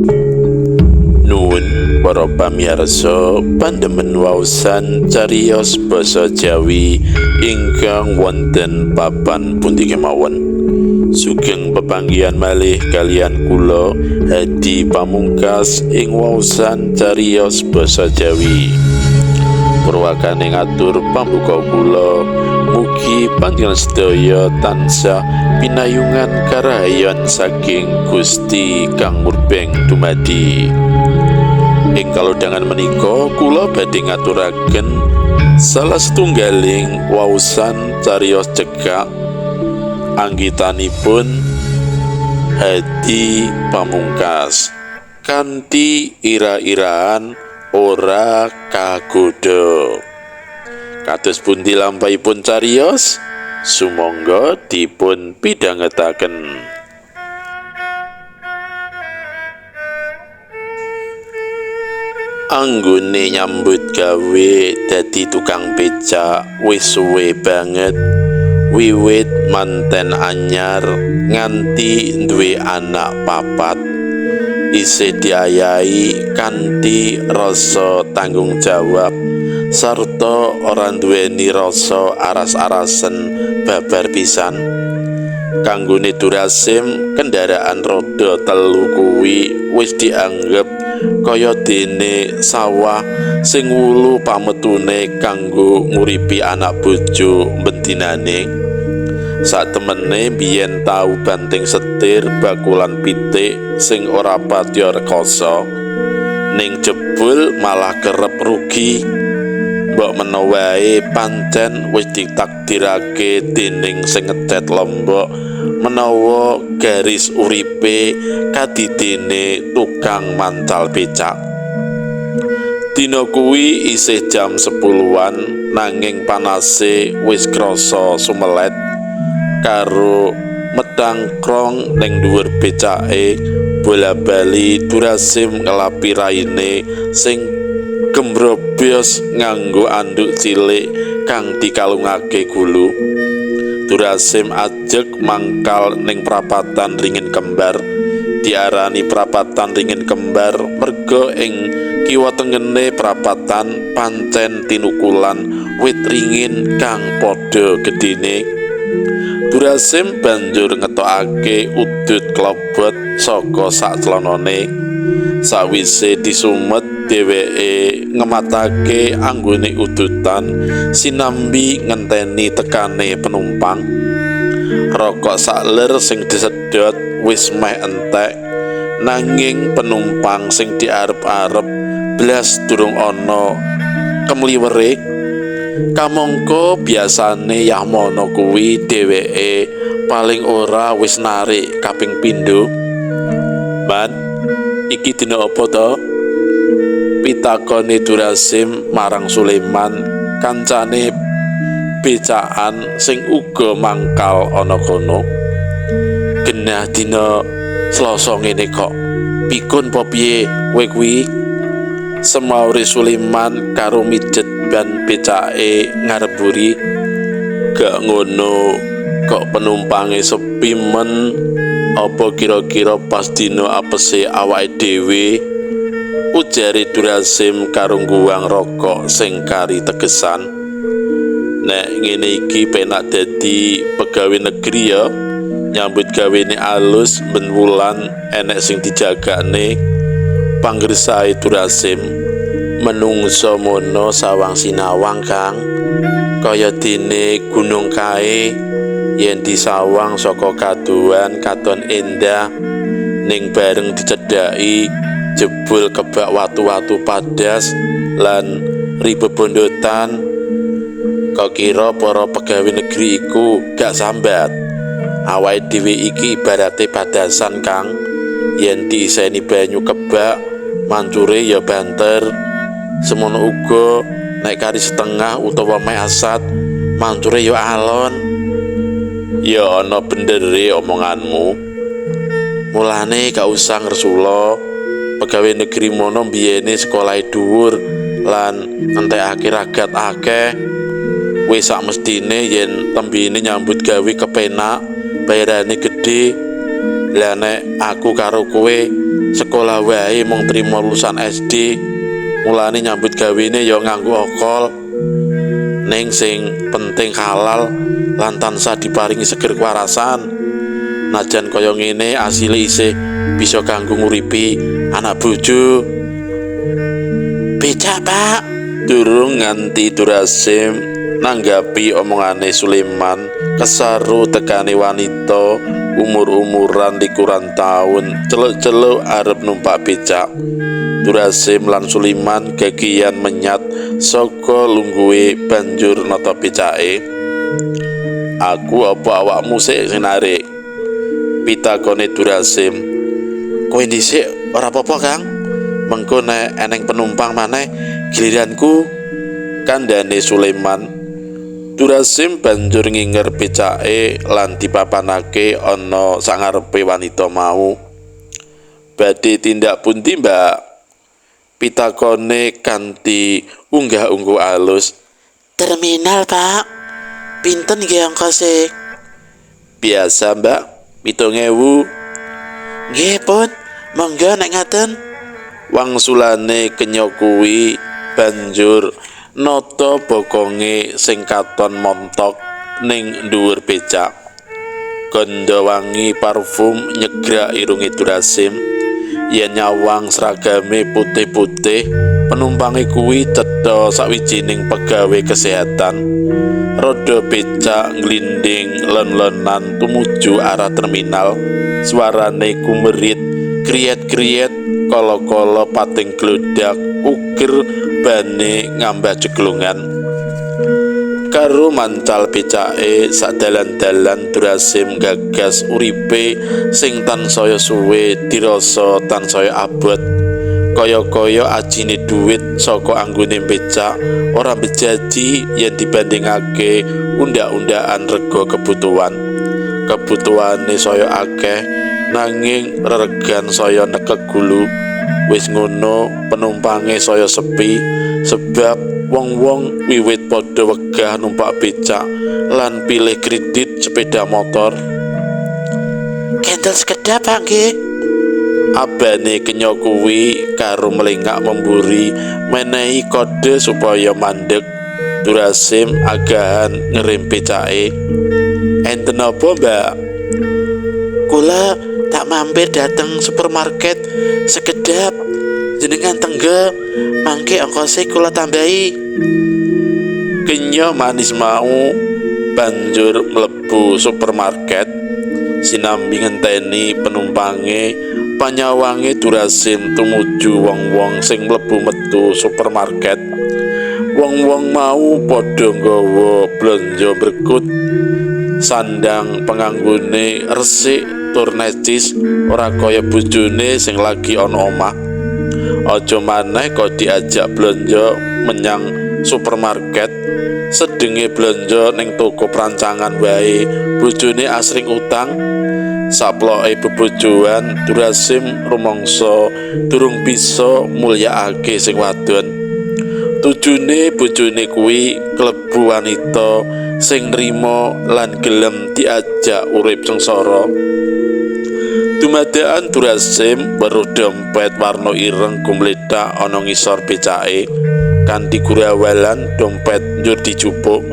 Nuwun para pamirsa pandemen waosan cariyos basa Jawi ingkang wonten papan pundi kemawon. Sugeng pepanggihan malih kaliyan kula Hadi Pamungkas ing waosan cariyos basa Jawi. Purwakane ngatur pambuka kula, mugi panjenengan sedaya tansah pinayungan karahayon saking Gusti Kang Murbeng dumadi. Ing kalodhangan menika kula badhe ngaturaken salah setunggaling waosan cariyos cekak anggitanipun Hadi Pamungkas kanthi ira-iraan ora kagodha. Kados pundi lampahipun cariyos? Sumangga dipun pidhangetaken. Anggone nyambut gawe dadi tukang becak wis suwe banget, wiwit manten anyar nganti duwe anak papat. Isih diayahi kanthi rasa tanggung jawab sarta ora nduweni rasa aras-arasen babar pisan. Kanggone Durasim, kendaraan roda telu kuwi wis dianggep kaya dene sawah sing wulu pametune kanggo nguripi anak bojo bendinane. Satemene biyen tau banting setir bakulan pitik sing ora patiya rekoso, ning jebul malah kerep rugi. Mbok menawa wae pancen wis ditakdirake dening sing ngecet lombok menawa garis uripe kadidene tukang mancal becak. Dina kuwi isih jam 10-an, nanging panase wis krasa sumelet karo metangkrong ning dhuwur becake. Bola-bali Durasim ngelapi raine sing gembrobyos nganggo anduk cilik kang dikalungake gulu. Durasim ajeg mangkal ning prapatan Ringin Kembar. Diarani prapatan Ringin Kembar merga ing kiwa tengene prapatan pancen tinukulan wit ringin kang padha gedene. Durasim banjur ngetokake udut klobot saka sakclanane. Sawise disumet, dheweke ngematake anggone udutan sinambi ngenteni tekane penumpang. Rokok sakler sing disedot wis meh entek, nanging penumpang sing diarep-arep blas durung ana kemliwere. Kamangka biasane yahmono kuwi dheweke paling ora wis narik kaping pindho. "Man, iki dina apa to?" pitakone Durasim marang Sulaiman, kancane becakan sing uga mangkal ana kono. "Genah dina Selasa ngene kok. Pikun apa piye kowe kuwi?" semaure Sulaiman karo mijet ban becake ngarep mburi. "Gak ngono kok penumpange sepi men. Apa kira-kira pas dina apese awake dhewe?" ujare Durasim karo ngguwang rokok sing kari tegesan. "Nek ngene iki penak dadi pegawe negeri ya, nyambut gawene alus ben wulan enek sing dijagakne," panggersae Durasim. "Menungso mono sawang sinawang, Kang. Kaya dene gunung kae yen disawang saka kadohan katon endah, ning bareng dicedhaki jebul kebak watu-watu padas lan ribebondotan. Kok kira para pegawe negeri iku gak sambat? Awake dhewe iki ibarate padasan, Kang. Yen diiseni banyu kebak, mancure ya banter. Semono uga nek kari setengah utawa meh asat, mancure ya alon." "Ya ana bendere omonganmu. Mulane gak usah ngresula. Pegawe negeri mono mbiyene sekolahe dhuwur lan ngentekake ragat akeh. Wis sak mestine yen tembene nyambut gawe kepenak, bayarane gedhe. Lah nek aku karo kowe Sekolah wae mung trima lulusan SD. Mulane nyambut gawene ya nganggo okol. Ning sing penting halal lan tansah diparingi seger kewarasan. Najan kaya ngene asile isih bisa kanggo nguripi anak bojo. Becak, Pak. Durung nganti Durasim nanggapi omongane Sulaiman, kesaru tekane wanita umur-umuran likuran taun celuk-celuk arep numpak becak. Durasim lan Sulaiman gegiyan menyat saka lungguhe banjur nata becake. Aku apa awakmu sik sing narik? Pitakone Durasim. Kowe dhisik ora apa-apa, Kang. Mengko nek eneng penumpang maneh giliranku, kandhane Sulaiman. Durasim banjur nginger becake lan dipapanake ana sangarepe wanita mau. Badhe tindak pundi, Mbak? Pitakone kanthi unggah-ungguh alus. Terminal, Pak. Pinten nggih ongkose? Biasa, Mbak. 7.000. Nggih, pun. Monggo nek ngaten. Wangsulane kenya kuwi banjur nata bokonge sing katon montok ning dhuwur becak. Gandha wangi parfum nyegrak irunge Durasim. Yen nyawang seragame putih-putih, penumpange kuwi cetha sawijining pegawe kesehatan. Roda becak nglinding lon-lonan tumuju arah terminal. Suarane kumerit, kriet-kriet, kala-kala pating glodak uger bane ngambah jeglongan. Karo mancal becake sadalan-dalan Durasim gagas uripe sing tansaya suwe dirasa tansaya abot. Kaya-kaya ajine duit saka anggone becak ora bejaji yen dibandingake undak-undakan rega kebutuhan. Kebutuhane saya akeh nanging reregan saya nekek gulu. Wis ngono penumpange saya sepi sebab wong-wong wiwit padha wegah numpak becak lan pilih kredit sepeda motor. Kendel sekedap, Pak, nggih. Abane kenya kuwi karo melengak memburi menehi kode supaya mandek. Durasim agahan ngerem becake. Enten apa, Mbak? Kula tak mampir dateng supermarket sekedap. Jenengan tengge, mangke ongkose kula tambahi. Kenya manis mau banjur mlebu supermarket sinambi ngenteni penumpange. Panyawange Durasim tumuju wong-wong sing mlebu metu supermarket. Wong-wong mau padha nggawa blonjo berkut. Sandang penganggone resik tur necis, ora kaya bojone sing lagi ana omah. Aja maneh kok diajak blonjo menyang supermarket, sedenge blonjo ning toko perancangan wae bojone asring utang. Saploke bebojoan Durasim rumangsa durung bisa mulyakake sing wadon. Tujune bojone kuwi klebu wanita sing nrima lan gelem diajak urip sengsara. Dumadakan Durasim weruh dompet warna ireng gumlethak ana ngisor becake. Kanthi gurawalan dompet njur dijupuk.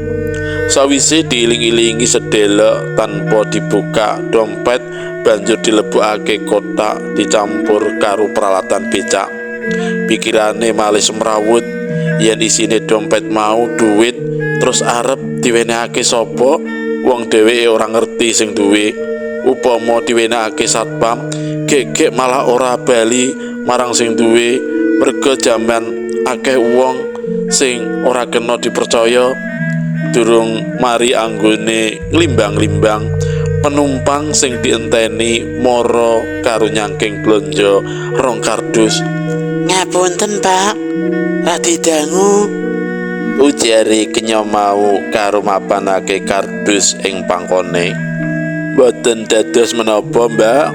Sawise diiling-ilingi sedelok tanpa dibuka, dompet banjur dilebokake kotak dicampur karo peralatan becak. Pikirane malih semrawut yen isine dompet mau duit terus arep diwenehake sapa, wong dheweke ora ngerti sing duwe. Upama diwenehake satpam, gegek malah ora bali marang sing duwe, merga jaman akeh wong sing ora kena dipercaya. Durung mari anggone nglimbang-limbang, penumpang sing dienteni mara karo nyangking blonjo rong kardus. Ngapunten, Pak, radi dangu, ujare kenya mau karo mapanake kardus ing pangkone. Mboten dados menapa, Mbak.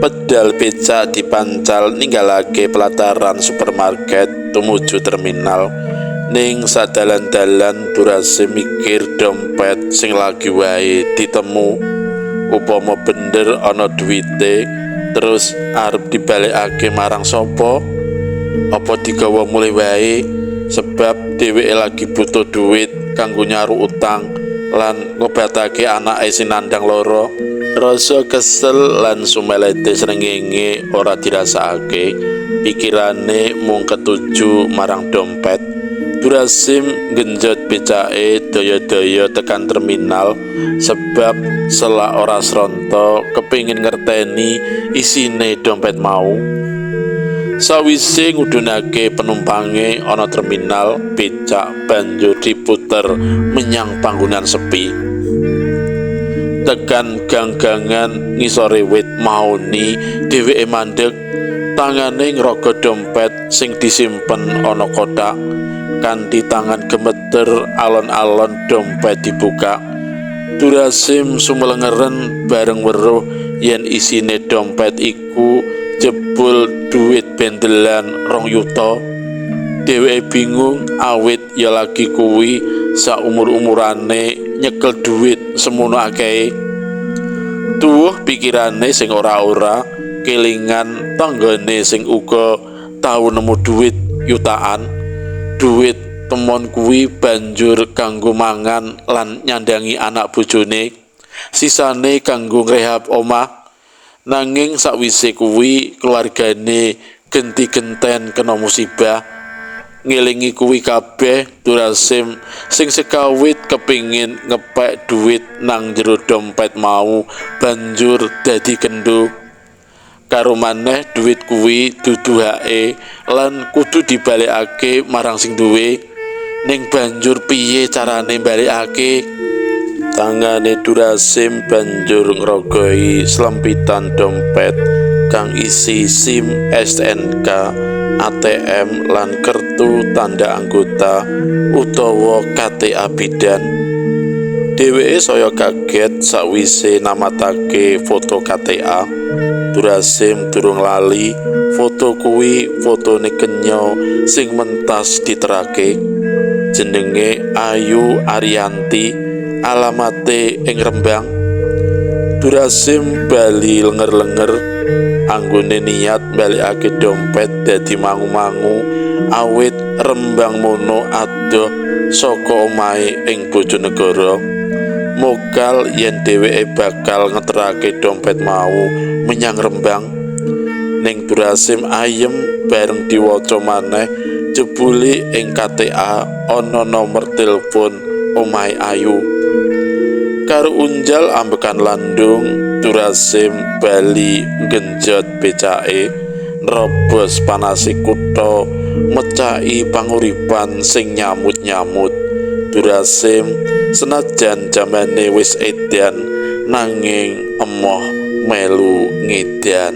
Pedal becak dipancal ninggalake pelataran supermarket tumuju terminal. Ning sadalan-dalan Durase mikir dompet sing lagi wae ditemu. Upama bener ana duwite, Terus arep dibalekake marang sapa? Apa digawa mulih wae sebab dheweke lagi butuh duit kanggo nyaur utang lan ngobatake anake sing nandang lara. Rasa kesel lan sumelete srengenge ora dirasakake, pikirane mung ketuju marang dompet. Durasim genjot becake daya-daya tekan terminal sebab selak ora sronto kepingin ngerteni isine dompet mau. Sawise ngudunake penumpange ana terminal, becak banjur diputer menyang panggonan sepi. Tekan gang-gangan ngisore wit maoni dheweke mandeg, tangane ngrogo dompet sing disimpen ana kothak. Kanthi tangan gemeter alon-alon dompet dibuka. Durasim sumelengeren bareng weruh yen isine dompet iku jebul duit bendelan 2 yuta. Dheweke bingung awit ya lagi kuwi saumur-umurane nyekel duit semono akehe. Tuwuh pikirane sing ora-ora kelingan tanggane sing uga tau nemu duit yutaan. Duit temon kuwi banjur kanggo mangan lan nyandangi anak bojone, sisane kanggo ngrehab omah. Nanging sakwise kuwi keluargane genti-genten kena musibah. Ngelingi kuwi kabeh, Durasim sing sekawit kepingin ngepek duit nang jero dompet mau banjur dadi kendho. Karo maneh duit kuwi dudu hake lan kudu dibalekake marang sing duwe. Ning banjur piye carane balekake? Tangane Durasim banjur ngrogoi slempitan dompet kang isi SIM, STNK, ATM lan kertu tanda anggota utawa KTA bidan. Dheweke saya kaget sakwise namatake foto KTA. Durasim durung lali foto kuwi fotone kenya sing mentas diterake. Jenenge Ayu Arianti, alamate ing Rembang. Durasim bali lenger-lenger anggone niat balekake dompet dadi mangu-mangu awit Rembang mono adoh saka omahe ing Bojonegoro. Mokal yen dheweke bakal ngeterake dompet mau menyang Rembang. Ning Durasim ayem bareng diwaca maneh jebule ing KTA ana nomor telepon omahe Ayu. Karo unjal ambekan landung, Durasim bali nggenjot becake nerobos panase kutha mecaki panguripan sing nyamut-nyamut. Durasim senajan jamane wis edan nanging emoh melu ngedan.